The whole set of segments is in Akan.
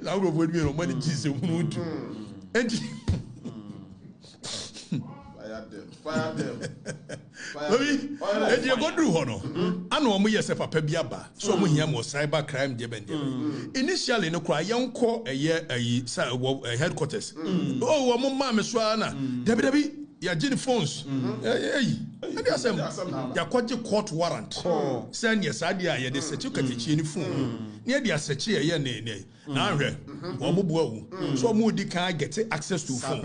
Saa nkurɔfoɔ no mmienu wɔn ani gye sɛ hunu wotu. Enti obi eti ekoduru hɔ no ana wɔn yɛ sɛ papa bi aba so wɔn hia mo cyber crime deɛ bɛn deɛ bɛn. Initially no koraa yɛn kɔ ɛyɛ ɛyi sa wɔ headquarters. Oh, wɔn maa mi so ara na dabi dabi yɛagye ne phones. Ɛyi ɛde asɛm yɛakɔgye court warrant sɛ neɛ saa deɛ a yɛde sɛkye katakyie ne phone ne yɛde asɛkye ɛyɛ ne na ahwɛ wɔn boa wo so wɔn di kan get access to phone,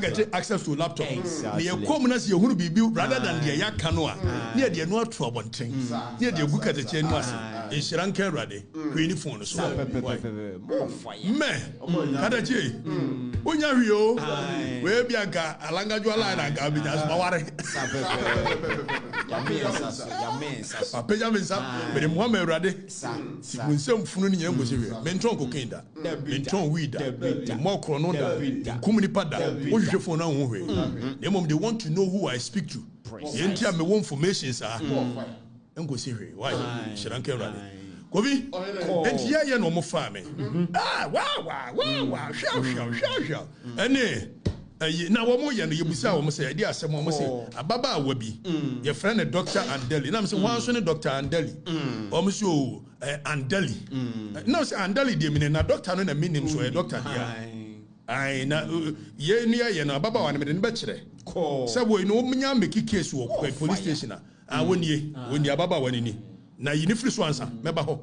get access to laptop na yɛ kɔn mu na sɛ yɛhunu biribi rather than deɛ yɛaka no a, ne yɛde ɛno ato abɔnten ne yɛde egu katakyie no ase. Nhyira nka Awurade, hwee ne phone so mɛ katakyie wonya hwee o. Wei bi anka alangadwoa line anka bi nya soma ware apagya me nsa mede mmoa ma Awurade si wo nsɛm funu no nyina nkosi hwee. Mentɔn cocaine da, mentɔn weed da, memmɔ korɔ no da, menkum nipa da. Wohwehwɛ phone no anhu hwee, na mmom they want to know who I speak to. Yɛn nti a mewɔ information saa nkosi hwee. Why? Hyira nka Awurade. Kofi, enti yɛyɛ na ɔmo faa me. Ah, waa waa waa waa, hwɛ hwɛ hwɛ hwɛ. Ɛne ɛyi na wɔn yɛ no, yɛbusa wɔn sɛ ɛde asɛm, wɔn sɛ ababaawa bi yɛfrɛ no Dr. Andeli. Nam sɛ wɔn nso ne Dr. Andeli. Wɔn sɛ o ɛ Andeli. Nam sɛ Andeli deɛ mine na doctor no na minim so ɔyɛ doctor deɛ. Ayi na yɛn ni yɛ no, ababaawa no mede no bɛkyerɛ sɛ wɔyi no wɔn nya make case wɔ police station a ah, wɔn nie, wɔn nie, ababaawa no ni na yi ne firi so ansa mɛba hɔ.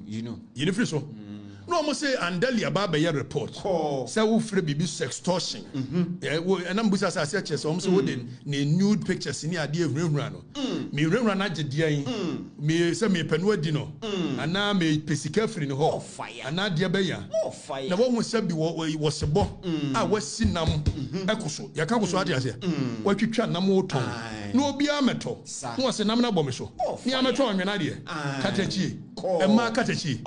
Yi ne firi so na wɔn sɛ Andeli aba abɛyɛ report sɛ wofrɛ biribi sextortion. Ɛnam busa sɛ aseɛ kyerɛ sɛ wɔn sɛ wode ne nude pictures ne adeɛ ehunahuna no. Mehunahuna no agye deɛ yi me sɛ mepɛ no adi no anaa mepɛ sika afiri ne hɔ anaa deɛ bɛnya na wɔhu sɛ bi wɔ wɔsebɔ a wasi nam ɛko so yɛka ko so ate aseɛ watwitwa nam wotɔn na obiara mɛtɔ na wɔsɛ nam no abɔ me so ne amɛtɔ ɔnwena deɛ katakyie ɛmaa katakyie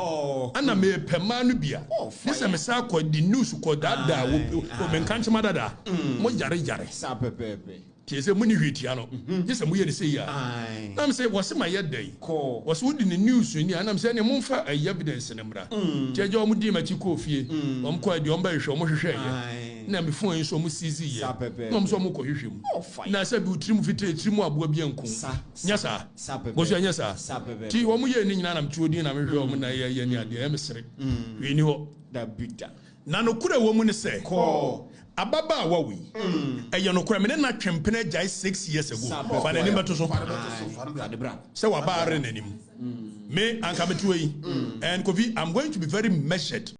ana mepɛ mmaa no bi a ne sɛ mesa akɔ di news kɔ daadaa wɔ menka nkyɛma dadaa mo yare yare tie sɛ muni hwee tia no gye sɛ moyɛ ne sɛ yi a nam sɛ wɔse ma yɛ dɛn wɔse wodi ne news ni a, nam sɛ ɛne momfa ɛyɛ evidence ne mmra. Nti agya wɔn dii m'akyi kɔɔ fie. Wɔn kɔɔ deɛ wɔn bɛhwehwɛ, wɔn hwehwɛɛyɛ na me phone yi nso wɔn seize yɛ na wɔn nso wɔn kɔ hwehwɛ mu na sɛ bi tiri mu fitaa tiri mu aboa bi nko nyɛ saa bɔsua nyɛ saa. Ti wɔn yɛ ne nyinaa nam tuo din na mehwɛ wɔn na yɛ yɛ ne adeɛ ɛmɛ sere hwee ni hɔ. Na nokorɛ wɔ mu ne sɛ ababaawa wei ɛyɛ nokorɛ me ne na twempene agyae 6 years ago. Fa n'anim bɛto so sɛ waba are n'anim me anka metewa yi. And Kofi, I'm going to be very measured.